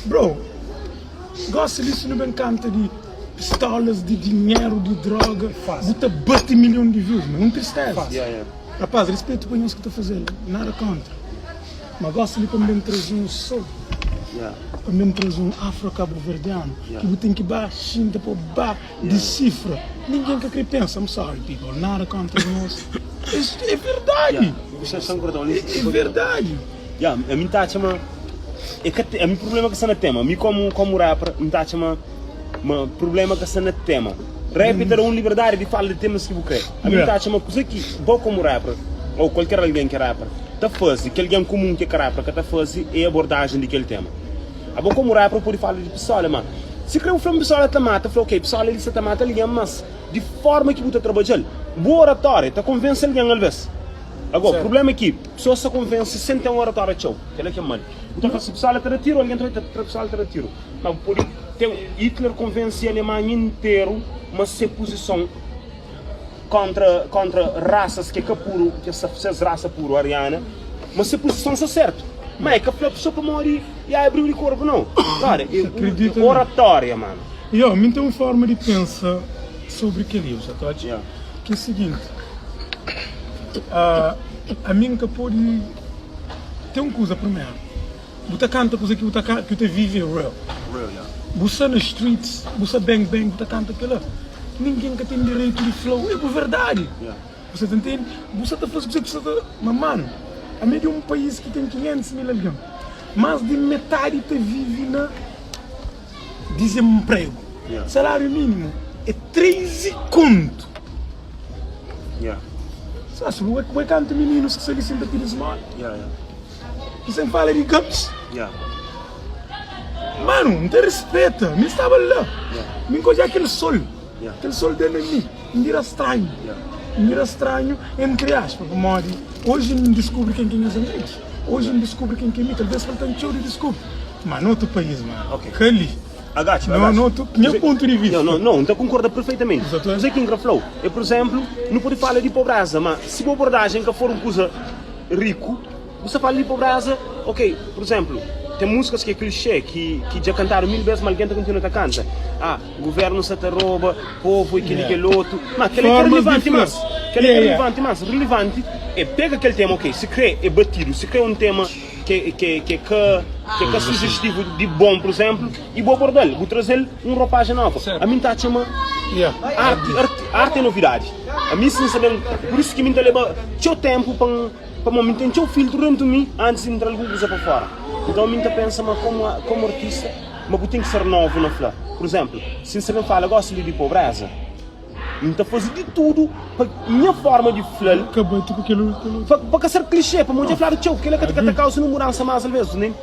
Bro, gosi li si nu ben kanta di pistolas, di dinheru, di droga, bu ta bati milhon di views, ma é un tristeza. Rapaz, respetu pa nhos ki ta fazel, nada kontra. Ma gosi li pa N ben traze un som, pa N ben traze un afro-kabuverdianu ki bu ten ki ba xinta pa bu ba disifra, ningen ka kre pensa. I'm sorry people, nada kontra nhos. É verdadi, é verdadi. Ya, ami N ta atxa ma e ka te, ami prublema ka sta na tema. Mi komu komu rapper N ta atxa ma ma prublema ka sta na tema. Rap ta da un liberdadi di fala di temas ki bu kre. Ami N ta atxa ma kuze ki bo komu rapper ou kualker algen ki é rapper ta faze, ki algen kumun ki é ka rapper ka ta faze é abordajen di kel tema. Abo komu rapper bu pode fala di pistola ma si kre bu fla ma pistola ta mata, fla ok pistola li sta ta mata algen mas di forma ki bu ta trabadja-l, bu oratória ta konvense algen alves. Ago, prublema é ki pesoas ta konvense sen ten oratória txeu. Kel-la ki é mal. Bu ta fla si pistola ta da tiru, algen ta bai ta tra pistola ta da tiru. Ma bu pode ten. Hitler konvense Alemanha interu ma se puzison kóntra kóntra rasas ki é ka puru, ki é ses rasa puru, ariana, ma se puzison sta sértu. Ma e ka fla sô pamodi e abriu di korpu, nau. Brother, é oratória, mano. Yo, mi N ten un forma di pensa sobri kel-li, bu sa ta odja? Ki é siginti, ami N ka pode ten un kuza primeru, bu ta kanta kuza ki bu ta ki bu ta vive real, bu sta na streets, bu sta bang bang, bu ta kanta kila, ningen ka ten direitu di fla-u é bu verdadi, bu sa ta ntende? Bu sa ta faze kuza ki bu sa ta, ma manu, ami é di un país ki ten 500 mil algen, más di metadi ta vive na. Dizenpregu, saláriu mínimu é 13 kontu. Sa si bu bai kantu mininus ki sta li sin ta pidi smola. I sen fala di gaps. Manu, N ta rispeta, mi staba la, mi N ka odja kel sol, kel sol da na mi, N bira stranhu, N bira stranhu entri aspa, pamodi oji N diskubri ken ki é nhas amigus. Oji N diskubri ken ki é mi, talvês falta-m txeu di diskubri. Má na otu país, má ka li. Agacha, agacha. Na otu, nha pontu di vista. Nau, nau, N ta konkorda perfeitamenti. Kuzê ki N kre fla-u é, pur izénplu, nu pode fala di pobréza, má si bu abordajen ka for un kuza riku, bu sta fala di pobréza, ok, pur izénplu, ten múzikas ki é klixé, ki ki dja kantadu mil bês, má algen ta kontinua ta kanta. Ah, Guvernu sa ta roba povu e kel-li kel otu. Ma kel-li é ka rilivanti más. Kel-li é ka rilivanti más. Rilivanti é pega kel tema, ok, si krê é batidu, si krê é un tema ke ke ke ka ke ka sujestivu di bon, pur izénplu, i bu aborda-l, bu traze-l un ropajen nova. Ami N ta atxa ma arti arti arti é novidadi. Ami si N sa ben, pur isu ki mi N ta leba txeu ténpu pa N pamodi mi N ten txeu filtru déntu mi antis di N tra algun kuza pa fóra. Nton mi N ta pensa ma komu komu artista. Ma bu ten ki ser novu na fla. Pur izénplu, si N sta ben fala gósi li di pobréza, N ta faze di tudu pa nha fórma di fla-l Ka bate ku kel otu. pa ka ser klixé, pamodi dja fladu txeu, kel-la ka ta kauza un mudansa más alvês. Nen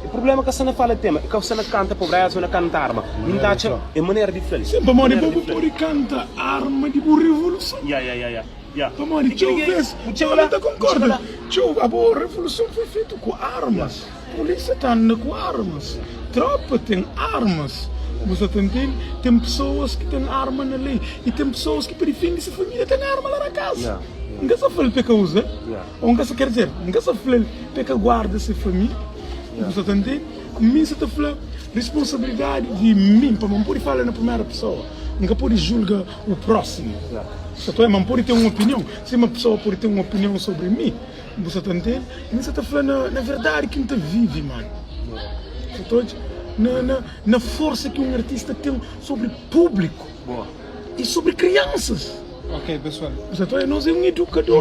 prubléma ka sta na fala tema, ka sta na kanta pobréza ô na kanta arma. Mi N ta atxa é manera di fla-l. Sin, pamodi bo bu pode kanta arma di bu revoluson. Ya, ya, ya, ya, ya. Pamodi txeu vês, txeu ta konkorda, txeu, abo revoluson foi fetu ku armas. Polísia ta anda ku armas, tropa ten armas, bu sa ta ntende? Ten pesoas ki ten arma na lei i ten pesoas ki pa difende se família ten arma la na kaza. N ka sa fla-l pa e ka uza-l, ô N ka sa, ker dizer, N ka sa fla-l pa e ka guarda se família, bu sa ta ntende? Mi N sa ta fla responsabilidadi di mi, pamodi N pode fala na primera pesoa, N ka pode julga u prósimu, sa ta oia? Ma N pode ten un opinion, sima pesoa pode ten un opinion sobri mi. Bu sa ta ntende? Mi sa ta fla na na verdadi ki N ta vive, mano. Sa ta odja? Na na na forsa ki un artista ten sobri públiku Boa. i sobri kriansas. Ok, pessoal. Bu sa ta odja? Nos é un edukador.